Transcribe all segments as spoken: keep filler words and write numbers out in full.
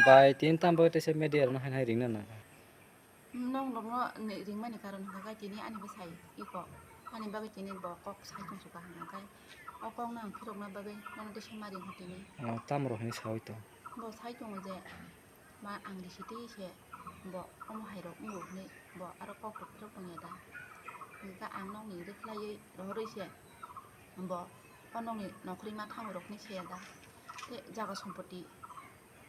Bai, tini tamo bagwi teisa media rokno hai hai ringna nang? Nong rokno ni ringmani karon hwnkha khe tini ani bwsai iko. Ani bagwi tini bo kok sai tong suka hwnkha khe o kokno ang phirokna bagwi nono teisa ma ringkha tini. O, tamo rok hinwi saui tong? Bo sai tongo je ma ang risitwi se bo omo hai rok wngo hinwi bo aro kok rok phirok tongya da. Hwnkha ang nokni rwkhlaiwi rohorwi se bo o nokni nokhorima thamwi rokni se ya da. Tei jaga sompoti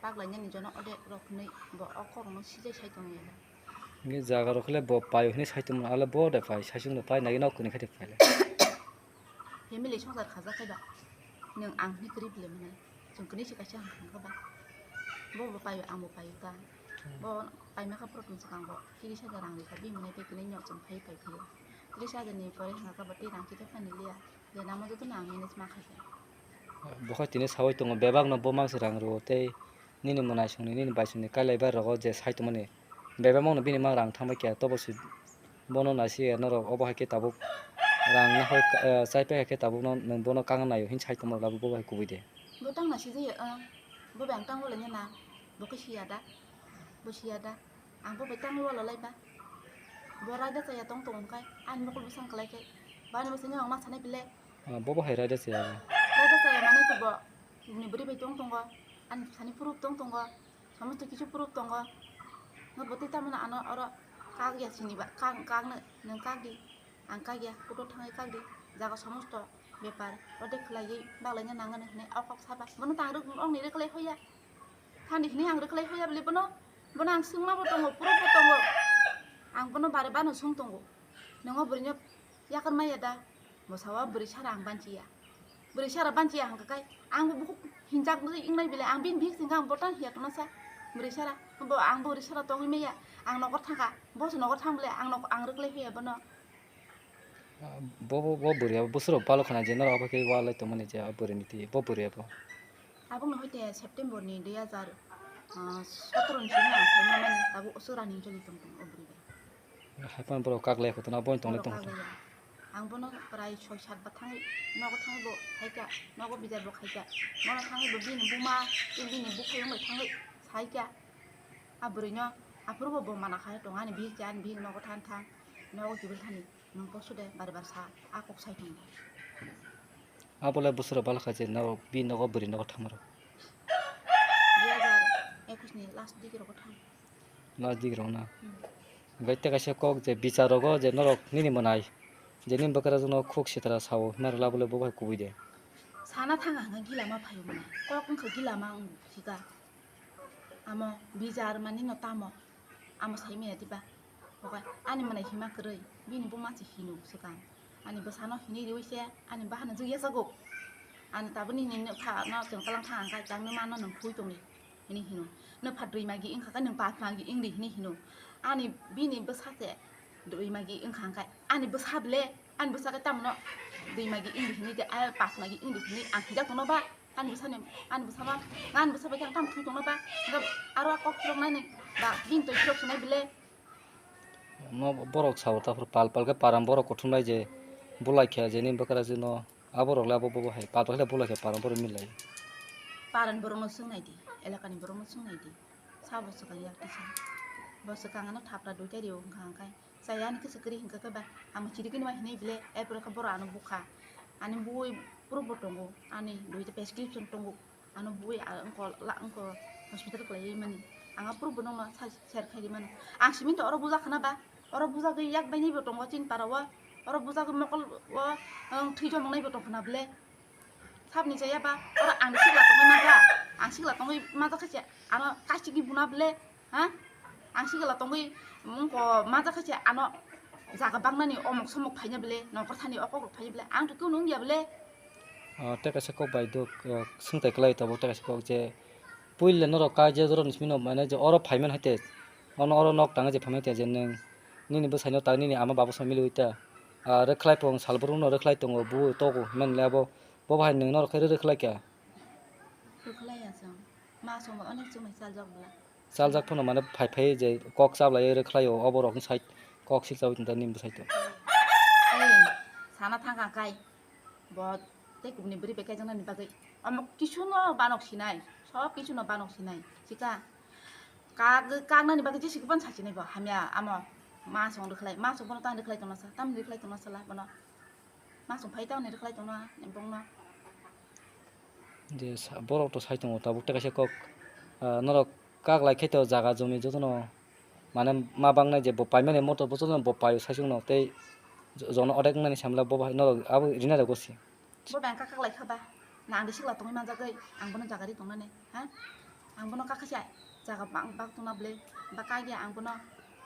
Paglainani jono odek rok hwnwi bo o kokno sijai sai tongya. Hwnkhe jaga rok khe le bo paio hwnwi sai tongmani, ale bo de pai, sai chwng de pai, nai nok kwrwi khe de pai le. Family songsar khaja khe ba nwng ang hwnwi kwrwi bile mwnai. Chwng kwnwi se kaisa hwnkha ba. Bo bo paio, ang bo paio ta. Bo paima kha prothom swkang bo tiris hajar rang rikha, bini mwnai tei kwnwi nok chwng phai pai phio. Tiris hajar ni pore hwnkha khe bo tei rang khe phani liya. Je namo joto no ang manage ma khaikha. Bo khe tini saui tongo, bebak no bo mangsa rang rwo tei nini mwnaisongni, nini baisongni kailaibar rogo je sai tongmani, bebak mano bini mang rang thangbai kha, tobo se bono naisi ya norok, obo hai khe tabuk rang nahoi, eh, chai pai hai khe tabuk no nwng bono kang naio hin sai tongma labo bo hai kubui de. Bo tang naisi je, eh, bo beng tang wala nya na, bo khe siya da, bo siya da. Ang bo bai tangwi walo lai ba. Bo raida chaya tong tongo hwnkhe ani mokol bwsang kwlai khe. Bani bwsai no ang ma sanai bile. Ah, bo bo hai raida chaya bo. Raida chaya manwi khe bo ni bwrwi bai tong tongo. Ani thani proof tong tongo. Somosto kisu proof tongo. No bo tei tamo no ano oro kak ya sini ba, kak, kak no nwng kak di. Ang kagya, kuto thangwi kagdi, jaga somosto bepar, ode khlaiwi baglaina nangani hwnwi o kok saba. Bono tang rwk-, rwkni rwkhlai hoya. Thani hwnwi ang rwkhlai hoya bwlwi bono, bono ang swngma bo tongo, proof bo tongo. Ang bono bare bano swng tongo. Nwngo bwrwino yakar maya da? Bo sawa bwrwi sara ang banchiya. Bwrwi sara banchiya hwnkha khe, ang bo bukhuk hinjak wngnai bile, ang bini bihik singkha ang bo tang hiya tongna sa. Bwrwi sara, bo ang bwrwi sara tongwi maya, ang nokor thangkha, bo se nokor thang bile, ang nok-, ang rwklai phiya bono. Bo, bo, bo bwrwi abo bwswrok balo khna je norok abo khe walai tongmani je abo bwrwi ni twi, bo bwrwi abo. Aboni hoite September ni dui hazar sotoro ni simi ang saima mani, tabuk usu running choli tong tong o bwrwi bai. Hai phano borok kak lai khotona boin tong lai tong. Borok kak lai ya. Ang bono prai soi sat ba thangwi nogo thangwi bo khaikha, nogo bijar bo khaikha. Bono thangwi bo bini buma, bini bukhuyung bai thangwi saikha. A bwrwino aphuru bo, bo mana khai tong ani bihik cha, ani bihik nogo than thang, nogo kibil thani. Nwng poso de bari bar sa, a kok sai tongo. Abole bwswrok balo kha je norok bini nogo bwrwi nogo thangmarok. Dui hazar ekush ni last digi rogo thang. Last digi rok na. Hmm. Bai tei kaisa kok je bichar rogo je norok nini mwnai je nini bwkra jwkno khuk sitra sao hwnma rwla bole bo bai kubui de. Sana thang ang gila ma phaio mwnai. Kok wngkha gila ma wng sika. Amo bijar mani no tamo. Amo sai maya diba? Okai, ani mwnai hima kwrwi, bini buma se hino swkang. Ani bwsano hinwi riwi se, ani bahano jwk yachago. Ani tabukni nini pha no chwng kalang thang kha, changni mano nwng phui tongdi, hinwi hino. Nwng pha dui magi wngkha khe nwng pas magi wngdi hinwi hino. Ani bini bwsa se dui magi wngkha khe, ani bwsa ble, ani bwsa khe tamno dui magi wngdi hinwi de, a pas magi wngdi hinwi ang hinjak tongno ba? Ani bwsani, ani bwsano, ani bwsa bai khe ang tamo thwi tongno ba? Hwnkhe aro a kok phiroknani ba bini twi phirok sinai bile. No borok sao, taphuru pal pal khe paran borok kuthumlai je bulai khe je nini bwkra jwkno, aborok le abo bobo hai pal pal khe bulai khe paran borok milai. Paran borokno swngnai di, elakani borokno swngnai di. Sabo swkang yak tisa. Bo swkang ano thapra duita rio wngkha hwnkhe. Chaya ani kisa kwrwi hwnkha khe ba, ang chirigwini ma hinwi bile, erpore khe borok ano bukha. Ani bui proof bo tongo, ani duita prescription tongo. Ano bui, ah, wngkol, la, wngkol hospital khlaiwi mani. Ang a proof bo nokno sa-, share khairi mano. Ang simi to oro buja khna ba, oro bujagwi yak bainai bo tongo chini para o, oro bujagwi mokol o, ang thwi jomong nai bo tong khna bile. Sabni chaya ba, oro ang sikla tongwi maja, ang sikla tongwi maja khe se ano kasiki buna bile, ha? Ang sikla tongwi mungko maja khe se ano jaga bangnani omok somok phaina bile, nokor thani okok rok phaina bile, ang to kunu wngya bile. Ah, tei kaisa kok bai duk, ah, swngtai kwlai tabuk tei kaisa kok je puila norok kaijak jora ni simi no mane je oro phaiman hai te, ono oro nok tangwi je phaiman hai te je nwng nini bwsai no ta nini ama baba song miliwi ta, ah, rwkhlai pung sal brum no rwkhlai tongo bu togo himani le abo. Bo bahai nwng norok khe rwrwkhlai kha? Rwkhlai ya chwng. Ma chwngbo onek chwngno chaljak bwla. Chaljak phano mane phai phai je kok chablai rwkhlai o, obo rok sai kok sil chawi tong ta nini bwsai to. Ei, sana thang kha kai. Bo tei kubuni bwrwi bai kaijaknani bagwi. Omo kisu no banok sinai. Sob kisu no banok sinai. Chika. Kak, kaknani bagwi jesi khe bono sachinai bo, hamya amo. Ma song rwkhlai, ma song bono tang rwkhlai tongna sa, tamni rwkhlai tongna sala bono. Ma song phai tamni rwkhlai tongna bongno. Je sa-, borok to sai tongo, tabuk tei kaisa kok, ah, norok kak lai khe to jaga jumi jotono, mane ma bangnai je bo paimani moto bo jotono bo paio saichung no, tei jo-, jono odek wngnani samla bo bai norok abo rina rwgo se. Bo bai ang kak kak lai kha ba, nang de sikla tongwi manjagwi ang bono jaga ri tongnani, ha? Ang bono kak kha se jaga bak, bak tongna bwle, ba kak ya ang bono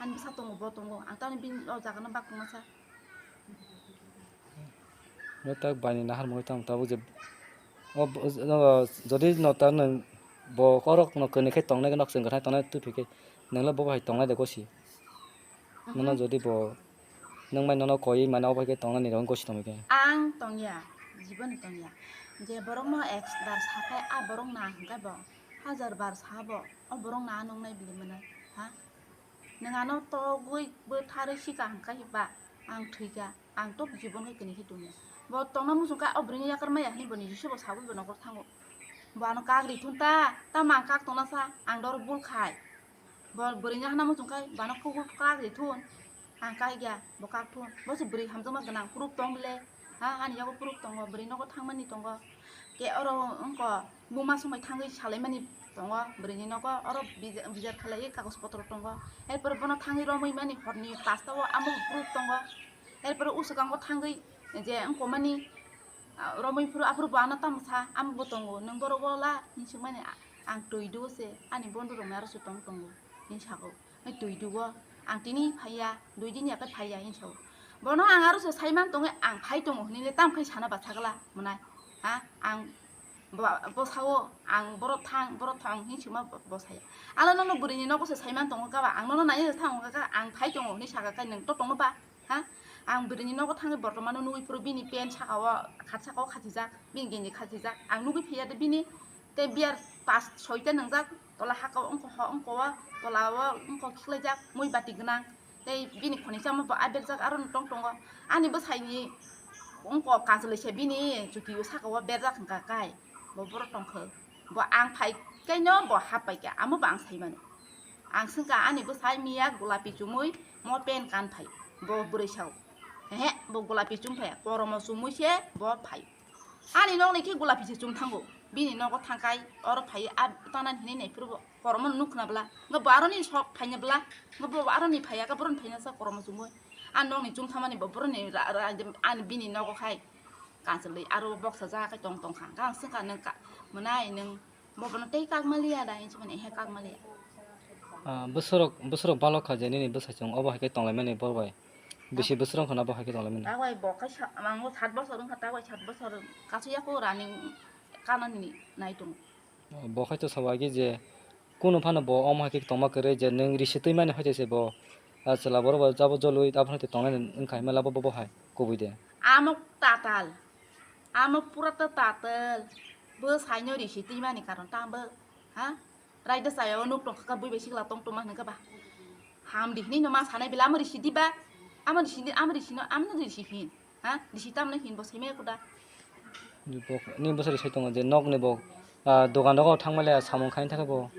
ani bwsa tongo, bo tongo, ang tamni bini o jaga no bak tongna sa. Nwng tak bai ni nahar mungwi tamo tabuk je, o bo-, o, jodi no ta nwng bo korok no kwnwi khe tongnai, nok chwng kwthang tongnai tubui khe nwng le bo bai tongnai de gosi. Nono Mhm. Jodi bo nwng bai nono koi mane obo hai khe tongnani rw gosi tongwi khe. Ang tongya, jiboni tongya. Je borok no ek bar sakhai a borok na hwnkhe bo hajar bar sa bo o borok na nungnai bini mwnwi, ha? Nwng ano togwi bwtharwi sika hwnkhe ba ang thwikha, ang tok jibon khe kini khe tongya. Bo tongna muchungkha o bwrwini yakar maya hwnwi bo nijisa bo sawi bo nokol thango. Bo ano kak ri thun ta, tamo ang kak tongna sa, ang doro bul khai. Bo bwrwini hana muchungkhai bo ano kuk kak ri thun, ang kak ya, bo kak thun. Bo se bwrwi hamjakma gwnang proof tong bwle. Ha, ani yago proof tongo, bwrwi nogo thangmani tongo. Ke oro wngkha buma swmai thangwi salaimani tongo bwrwini nogo, oro bija-, bijar khalaiwi kagoj potro tongo. Erpore bono thangwi romwi mani horni pasta o amo proof tongo. Erpore usukang o thangwi je wngkha mani, ah, romwi phuru aphuru bo ano tamo sa, amo bo tongo, nwng borok o la hinwi swngmani, a-, ang twi do se, ani bondhu rok mai aro se tong tongo hinwi sago. Hai twi dugo, ang tini phaiya, dui din ya khe phaiya hinwi sao. Bono ang aro se saiman tongwi ang phai tongo hinwi le tam khai sana bathagla mwnai. Ha, ang bo, bo sao ang borok thang, borok thang hinwi sima bo, bo saya. Ala nono bwrwini nogo se saiman tongo kaba, ang nono nai thang kha, ang phai tongo hinwi saka kha, nwng to tongma ba? Ha, ang bwrwini nogo thangwi bortomano nugwi phuru bini pant saka o khat saka o khatijak, bini genji khatijak, ang nugwi phiya de bini tei biar pas soita nwngjak. Tola haka o wngkha, ho wngkha o, tola o wngkha khiklaijak mui bati gwnang. Tei bini khoni chama bo aberjak aro no tong tongo. Ani bwsaini wngkha kajlwi se bini chuti o saka o berjak hwnkha kai. Bo borok tongkha. Bo ang phai kaino bo hap pai kha. Amo bo ang sai mano. Ang swngkha ani bwsai miya gulapi chumui mo pen kan phai. Bo bwrwi sao. Hehe, bo gulapi chum phai. Koromo chumui se bo phai. Ani nokni khe gulapi se chum thango. Bini nogo thangkai, oro phai, a tanani hinwi nai phuru bo koromo nuk khna bwla. Nga bo aroni sok phaina bwla. Nga bo aroni phaiya, ka boroni phaina sa koromo chumui. Ani nokni chum thamani bo boroni ra, ra, ani bini nogo khai. Kanchwlwi aro boksa ja kai tong tong kha. Ang swngkha nwng ka, mwnai nwng Bo bono tei kak maliya da, hinwi sumani, ehe, kak maliya. Ah, bwswrok, bwswrok balok kha je nini bwsai chwng obo hai khe tonglaimani bor bai. Bisi bwswrok wngkha na bo hai khe tonglaimani. Tabai bo khe sa-, ang bo sat bosor wngkha, tabai sat bosor kasu yaku running kanani nai tongo. Bo khai to sabo agi je kunu phano bo omo hai khe tongma kwrwi je nwng risi twi mani hai se bo, ah, chwla borok bo jabo jolwi abo hai tongnai wngkha himla bo bo hai kubui de. Amo tatal. Amo pura ta tatal. Bo saino risi twi mani karon tamo, ha? Raida saya o nuk tong kha bui bai sikla tong tong ma hwnka ba. Ham di hini no ma sanai bela amo risi di ba. Amo risi di, amo risi no, amo risi hin. Ha? Risi tam no hin bo sai me kuda. Ni bo, ni bo sari sai tongo je nok ni bo, ah, dogan rogo thang male samung khaini thangkhe bo.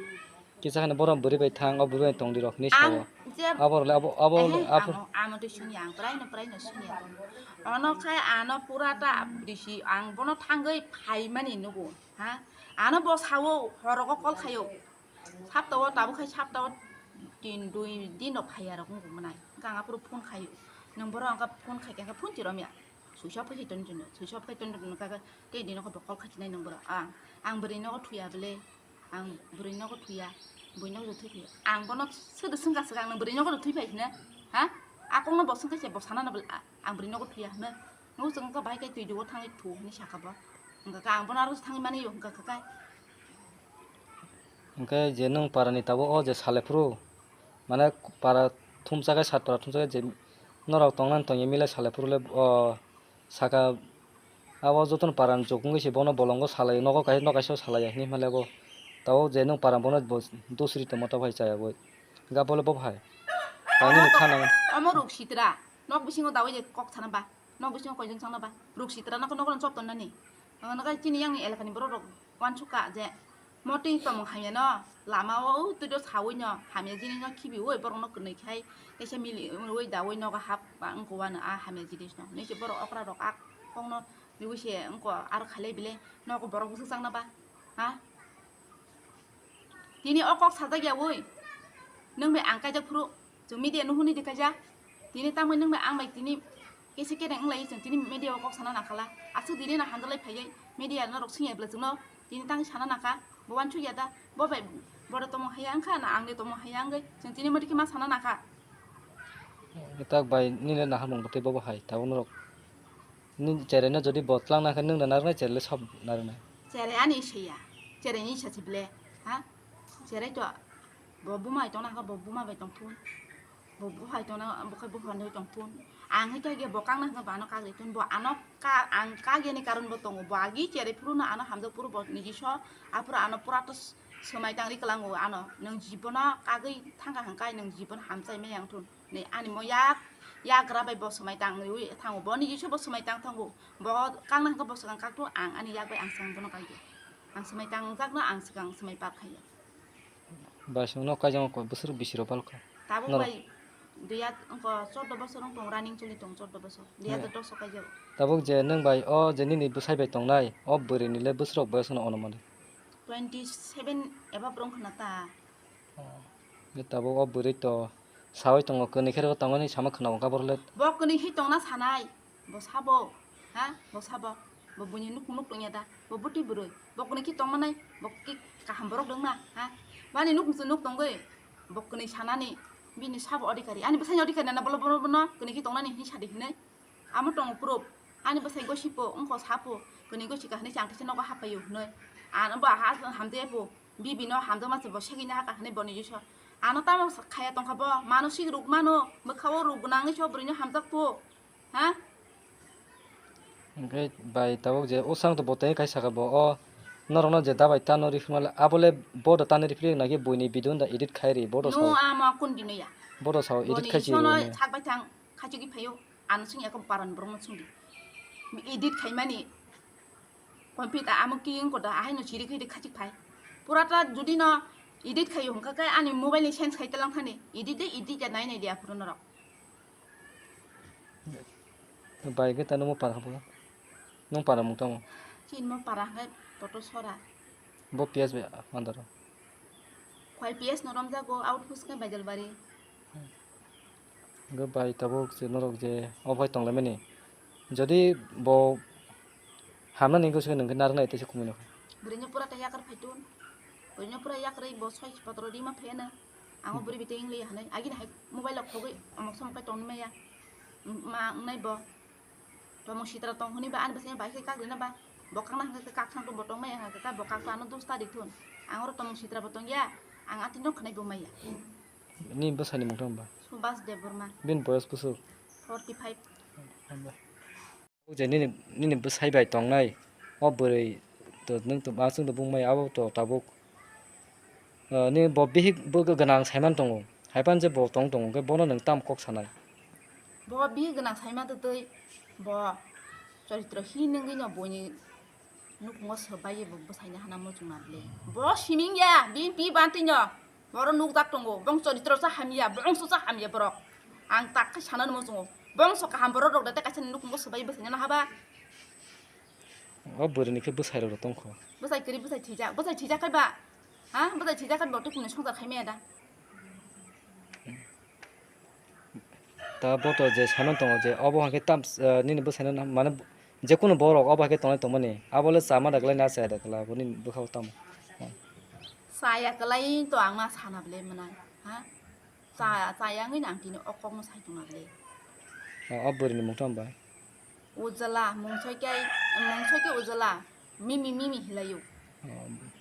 Kisa kheno borom bwrwi bai thang, o bwrwi bai tong di rok hinwi sao. Ang je Abo rok le abo, abo Ehe, le abo. Amo, amo twi suni ang, praino, praino suni ang. Ono khai ano pura ta risi, ang bono thangwi phaimani nugo, ha? Ano bo sao, horogo call khaio. Saptao, tabuk khai saptao tin, dui din rok phaiya rok wngkha mwnai. Hwnkha ang aphuru phone khaio. Nwng borok hwnkha phone khai khe phone chiromya. Switch off khai ton ton, switch off khai ton ton kha khe, tei dino khe bo call khai chinai nwng borok. Ang, ang bwrwi nogo thuya bwle. Ang bwrwi nogo thuya, bwrwi nogo thwi phaio. Ang bono sodo swngkha swkang, nwng bwrwi nogo thwi phai hino? Ha? A kokno bo swngkha se bo sana na bwle, a-, ang bwrwi nogo thuya hino. Nwng swngkha bahai khe twi dugo thangwi thu hinwi sakha bo. Hwnkha khe ang bono aro thangwi mani yo hwnkha khe kai. Hwnkhe je nwng parani tabuk o je salai phuru, mane para thumsa khe, sat para thumsa khe je norok tongnani tongya mile salai phuru le, o, Saka, abo jotono parani chukungwi se bono bolongo salai, nogo kaisa, nok kaisa o salai ya hinwi hwnle bo. Tabuk je nwng para bono bo dusri tongma tabuk hai chaya bo. Ga bole bo hai. Kainwi Omo ni to, khana. Omo ruk sitra. Nok bisingo dawi je kok sana ba. Nok bisingo koijon changna ba. Ruk sitra nok, nok chop tonnani. Ang nakai chini yang ni elaka ni borok rok wansuk ka je. Motwi tongmung hamya no lama o twi do sawi no hamya jinis no khibi oi borok no kwnwi khai kaisa mili oi da oi nogo hap ba wng kowano a hamya jinis no hinwi se borok okra rok a kok no riwi se wng kha aro khailai bile nogo borok bwswk chang na ba ha tini o kok sajak ya oi nwng bai ang kaijak phuru chwng media nuhuni di kaijak tini tamo nwng bai ang bai tini Kesi kereng wng lai chwng tini media o kok sana nakhala. Aswk diri na hamjak lai phaiwi media no rok singya bwla chwngno tini tang sana nakha. Bo wansuk ya da. Bo bai boro tongmung haya wngkha na ang de tongmung haya wngwi chwng tini modi khe ma sana nakha. Tak bai nini na hamung bwtwi bobo hai tabuk norok. Nini cherai no jodi bo twlang nakha nwng da narwknai cherai le sob narwknai. Cherai ani isa ya. Cherai ni isa se ble. Ha? Cherai to bo buma bai tong nakha bo buma bai tong thun. Bo buphai tongna, bukhai buphai tong thun. Ang hai khe bo kang na hwnkhe bo ano kagri thun. Bo ano ka, ang kagya ni karon bo tongo. Bo agi cherai phuru no ano hamjak phuru bo niji so, aphuru ano pura to s-, swmai tang ri kwlango ano. Nwng jibono kagwi thangkha hwnkhe nwng jibono hamchai maya wng thun. Ni ani mo yak, yagra bai bo swmai tang riwi thango. Bo niji so bo swmai tang thango. Bo kang na hwnkhe bo swkang kak thun, ang ani yak bai ang swkang bono kagya. Ang swmai tang jakno ang swkang swmai pap khaiya. Bai chwngno kaijak koi bwswk bisi rok palkha. Tabuk bai dui haz-, wngkha chordo bosor wng tong, running choli tong chordo bosor. Dui hazar dos o kaijak. Tabuk je nwng bai o je nini bwsai bai tongnai, o bwrwi ni le bwswk rok boyos no ono mani? Twenty seven eba borok khna ta. Oh. Tabuk o bwrwi to sawi tongo, kwnwi khe tongo ni sama khna wngkha borok le. Bo kwnwi khe tongna sanai. Bo sabo, ha? Bo sabo. Bo buini nuk nuk tongya da. Bo bwtwi bwrwi. Bo kwnwi ki tongmanai. Bo ki kaham borok dongma, ha? Bani nuk nuk tongwi. Bo kwnwi sanani. Bini sabo odikari. Ani bwsani odikari na bolo bolo bono kwnwi ki tongnani hinwi sadi hinwi. Amo tongo proof. Ani bwsai gosi po, wngkho sapo. Kwnwi gosi kahani chang thisa nogo hapayo hinwi. Ano bo ha hamde po. Bibi no hamjakma se bo segini haka hinwi boni jiso. Ano tamo khaya tongkha bo. Manosik ruk mano. Bwkha o ruk gwnangwi so bwrwi no hamjak po. Ha? Hwnkhe bai tabuk je o sang to bo tei kaisa kha bo o norokno je dabai tano rifrima le abo le bodo tano rifri naki buini video da edit khai ri bodo sao. No ama kun dino ya. Bodo sao edit khai si isono rwmani. Sak bai thang khachigwi phaio ano sing eko paran borok no sungdi. Edit khaimani. Computer amo ki wngkho da, ahaino chiri khe de khachik phai. Pura ta judi no edit khaio hwnkha khe ani mobile ni sense khai talang thani. Edit de edit ya nai nai de aphuru norok. Bai khe ta nungmo para habo. Nung para mung tamo? Chinmo para hwnkhe Toto Sora. Bo P S bai andaro. Khwai P S no romjago, out post khe Baijalbari. Hwnkhe bai tabuk je norok je obo hai tonglaimani. Jodi bo hamnani wngkhe se nwng khe narwknai tei se kumui nokha. Bwrwino pura ta yakar phaitun. Bwrwino pura yakrwi bo soi patro rima phaiya na. Ang o bwrwi bwtwi wng liya hinwi. Agini hai mobile rok khogwi omok somok khe tongwi maya. Ma wngnai bo. Tomung sitra tong hwnwi ba ani bwsai bai khe kak rina ba. Bo kak na hwnkhe kak thang bo tong maya hwnkhe bo kak ano dos ta ri thun. Ang oro tomung sitra bo tong ya. Ang atino khwnai bo maya. Ni bwsai ni mung tong ba? Subhas Debbarma. Bini boyos bwswk? Forty five. Je nini, nini bwsai bai tongnai, o bwrwi to nwng to aswk to bung maya abo to tabuk. Ah, ni bo bihik bo gwnang saiman tongo, haipan je bo tong tongo, hwnkhe bono nwng tamo kok sanai? Bo bihik gwnang saiman twtwi bo choritro hin wngwi no boini nukhungo swbai bo bwsaini hana muchungna bwle. Bo siming ya, bini pi bantwi no. Boro nukjak tongo, bong choritro sa hamya, bongso sa hamya borok. Ang tak khe sanani muchungo. Bongso kaham borok rok da tei kaisa nukhungo swbai bwsaina nahaba. O bwrwini khe bwsai rok tongkho. Bwsai kwrwi bwsai thwijak, bwsai thwijak khe ba? Ha? Bwsai thwijak khe bo tei kunu songjar khai maya da? Ta bo to je saimano tongo je obo hai khe tam, eh, nini bwsaino na-, mane je kunu borok obo hai khe tongnai tongmani. Abo le chama da glai na chaya da glai abo nini bwkha o tamo. Chaya kwlai to ang ma sana bwle mwnai, ha? Cha-, chaya wngwi no ang tini o kokno sai tongna bwle. O, o bwrwini mung tamo bai? Ujala, mung soi khe, mung soi khe Ujala, Mimi, Mimi hilaio. O,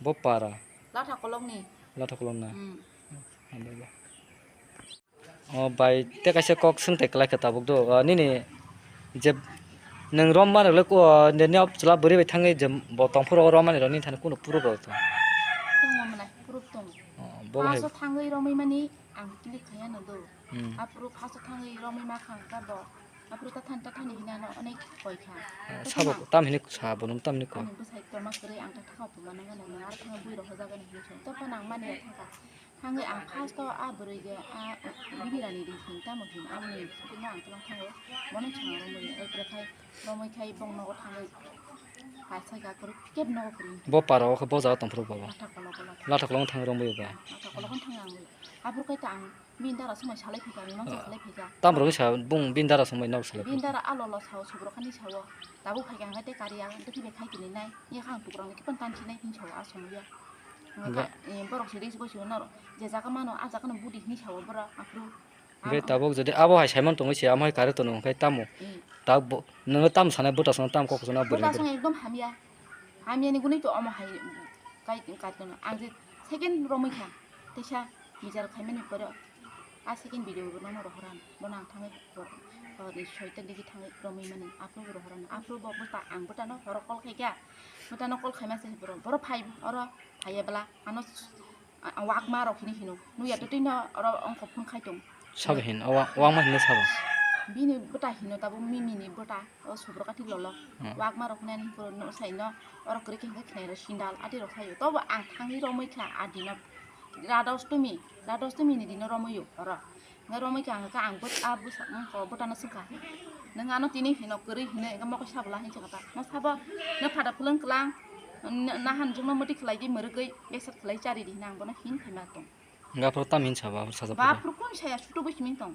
bo para? Latha kolokni. Latha kolokna? Hmm. O, bai, tei kaisa kok swngtai kwlai kha tabuk do. O, nini je nwng romma rok le ko, nini o chwla bwrwi bai thangwi je bo tongphuru o romani rok nini thani kunu proof rok tong? Tongo mwnai, proof tongo. O, bo hai. Paso thangwi romwi mani ang click khaiya no do. Hmm. A proof paso thangwi romwi ma khang ka bo. Aphuru ta thani, ta thani hinwi ano onek koi kha. Ah, sabo tam hinwi sa, bo nung tam hinwi koi. Ani bwsai tongma kwrwi ang ta thangma puma nang gana nang, aro thangwi bui rok hojaga ni hinwi song. Tei phano ang mani ya thangkha. Thangwi ang first o a bwrwi ge a bini rani ri hin tamo hin amoni sukino ang tong thango. Bono chwng romwi, ai bwrwi khai romwi khai bong nogo thangwi. Paisa ga kwrwi kep nogo kwrwi. Bo para o khe bo jaga tong phuru baba. Lata kolok kolok. Lata kolok thang romwi ba. Lata kolok thang ang. Aphuru kai ta ang Bini dara swmai salai phaikha, ani mangsa salai phaikha. Tam rok sa bung bini dara swmai nok salai phaikha. Bini dara alo lo sao, subrok ani sao. Tabuk phaikha hwnkhe tei kariya, tei khibai khai tini nai. Yakha ang tukrang ni kipan tansi nai hin sao, a somoya. Hwnkhe, eh, borok se ris goi se noro. Je jaga mano, a jaga no budi hin sao borok, aphuru. Hwnkhe tabuk jodi abo hai saimano tongwi se, amo hai kari tono hwnkhe tamo. Eh. Tabuk, nono tam sanai bwta song tam kok song na bwrwi. Bwta song ekdom hamya. Hamya ni gunui to omo hai kai, kai tono. Ang je second romwi kha. Teisa. Bichar khaimani pore a second video bo nono rohor ang, bono ang thangwi bo, bo ni soita digi thangwi romwi mani, aphuru bo rohor ang, aphuru bo bwta ang bwtano horo call khaikha, bwtano call khaima se borok, borok phai oro phaiya bwla ano s-, a-, wakma rok hini hino, nuya twtwi no oro ongkho phone khai tong. Sabo hin, o wa-, wakma hino sabo. Bini bwta hino tabuk mimi ni bwta. O subrok kathi lolo. Hmm. Wakma rok hwnani hwnkhe no saino oro kwrwi khe hwnkhe khnairok sindal ati rok saio. Tobo ang thangwi romwi kha a dino. Radha Ostami, Radha Ostami ni dino romwi o oro. Hwnkhe romwi kha hwnkhe ang bwt-, a bwsa-, wngkha bwtano swngkha. Nwng ano tini hino kwrwi hinwi hwnkhe mokol sabwla hinwi swngkha ta. Mo sabo, no phada phwlwng kwlang, n-, nahan jwngno mwtwi khwlaidi mwrwgwi besat khwlai chari di hinwi ang bono hin khaima tong. Hwnkhe aphuru tam hin sabo, aphuru sajak ba phuru. Aphuru kun saya sutu bo simi tong.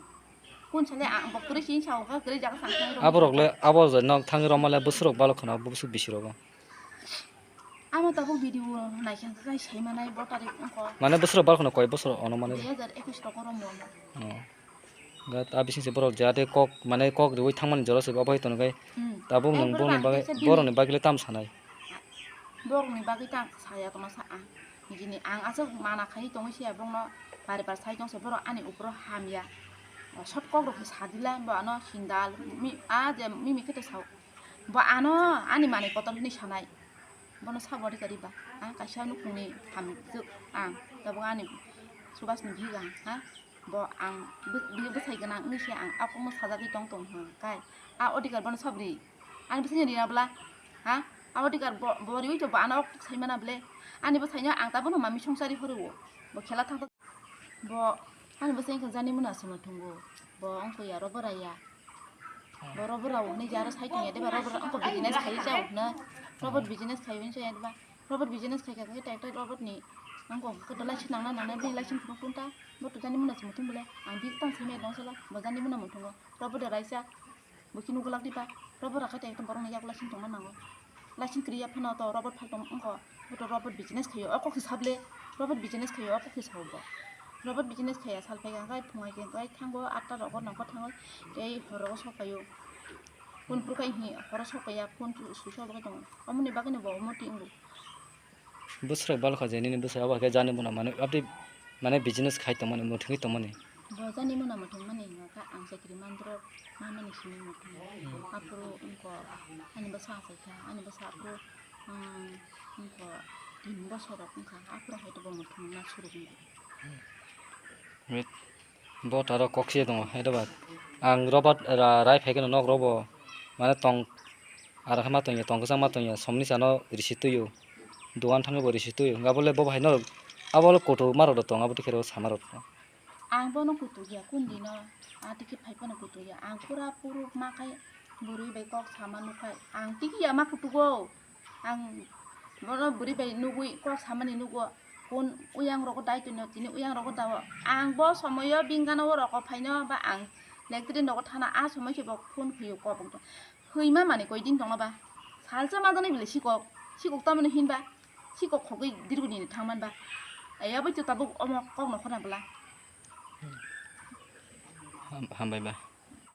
Kun sale ang bo kwrwi sini sao, kha kwrwi jaga sang thang rok. Aborok le, abo je nok thangwi roma le bwswk rok balo khwna, bwswk bisi rogo. Amo tabuk video naikha kha sai manai bo tarik wngkho. Mane bwswk rok balo khwna koi bwswk rok ono mane. Dui hajar ekwis rok oro mo. Oh. Ga ta bising se borok jate kok, mane kok riwi thangmani jora se obo hai tono gai. Hmm. Tabuk nwng borokni bagwi, borokni bagwi le tam sanai. Borokni bagwi ta ang saya tongma sa ang. Nijini ang aswk mana khai tongwi siya bongno bari bar sai tongse borok ani upro hamya. O sot kok rok sadila bo ano sindal mi a je mimi khe to sao. Bo ano ani manwi kotor hwnwi sanai. Bono sabo rika riba. Ang kaisa nukhungni hamjwk ang. Tabuk ani subasni bihik ang ha. Bo ang bw-, bw-, bwsai gwnang wngwi se ang a kokno sajagwi tong tong hwn kai. A odhikar bono sabo ri. Ani bwsaino rina bwla? Ha? A odhikar bo, bo riwi to bo ano ok sai mana bwle? Ani bwsaino ang ta bono mami songsari horo o. Bo khela thang. Bo ani bwsai wngkha jani muna se muthungo. Bo wngkha ya robo raya. Bo robo rao hwnwi jaro sai tongya de ba robo rao wngkha business khai chao hwna. Robot business khai wngsa ya de ba. Robot business khai kha khe ta ekta robot ni wngkha khe to license nangna nangna bini license phuru phuru ta. Bo to jani muna se muthung bwle. Ang bik tang sai mai dong sala. Bo jani muna muthungo. Robot de raisa. Bo khe nugulak diba, robot rok khe ekdom borokni yago license tongma nango. License kwrwi ya phano to robot phal tong wngkho, bo to robot business khaio, o kok se sable, robot business khaio, o kok se sao bo. Robot business khaiya sal phai kha, hwnkhe phungai khe hwnkhe thango atta rogo nongkhor thango, tei hor rogo sok phaio. Phone phuru khai hi horo sok phaiya, phone sui sok tongo, omoni bagwino bo omo twi wngo. Bwswk balo kha je nini bwswk abo khe jani muna mane abdi mane business khai tongmani muthungwi tongmani. Bo jani muna muthungmani hwnkha ang chakri mandrok mamani simi muthung. Hmm. Aphuru wngkha ani bwsa achaikha, ani bwsa aphuru, um, wngkha tin bosor rok wngkha, aphuru hai to bo muthungna surugwi. Bo taro kok se tongo, hai ba ang robot ra-, rai phai kheno nok robo mane tong, ara khe ma tongya, tong kwchang ma tongya, somni chano risi tuio, dogan thangwi bo risi tuio, abo le bo hai norok abo le kutu ma rok tong, abo tikhe rw sama rok. Ang bono kutu ya, kun dino a tikhe phai phano kutu ya, ang pura puruk ma khai bwrwi bai kok sama nuk khai, ang tikhe ya ma kutugo. Ang bono bwrwi bai nugwi kok samani nugo, kun uyang rogo dai tongno, tini uyang rogo dao. Ang bo somoyo bini gana o roko phaino ba ang lectri nogo thana, a somoi khe bo phone khuio kok bokto. Hwima manwi koi din tongno ba? Salsa ma jani bile sikok, sikok tamoni hinba, sikok khogwi dirgo nini thangman ba. Ai abo to tabuk omo kok no khona bwla. Ham-, hambai ba.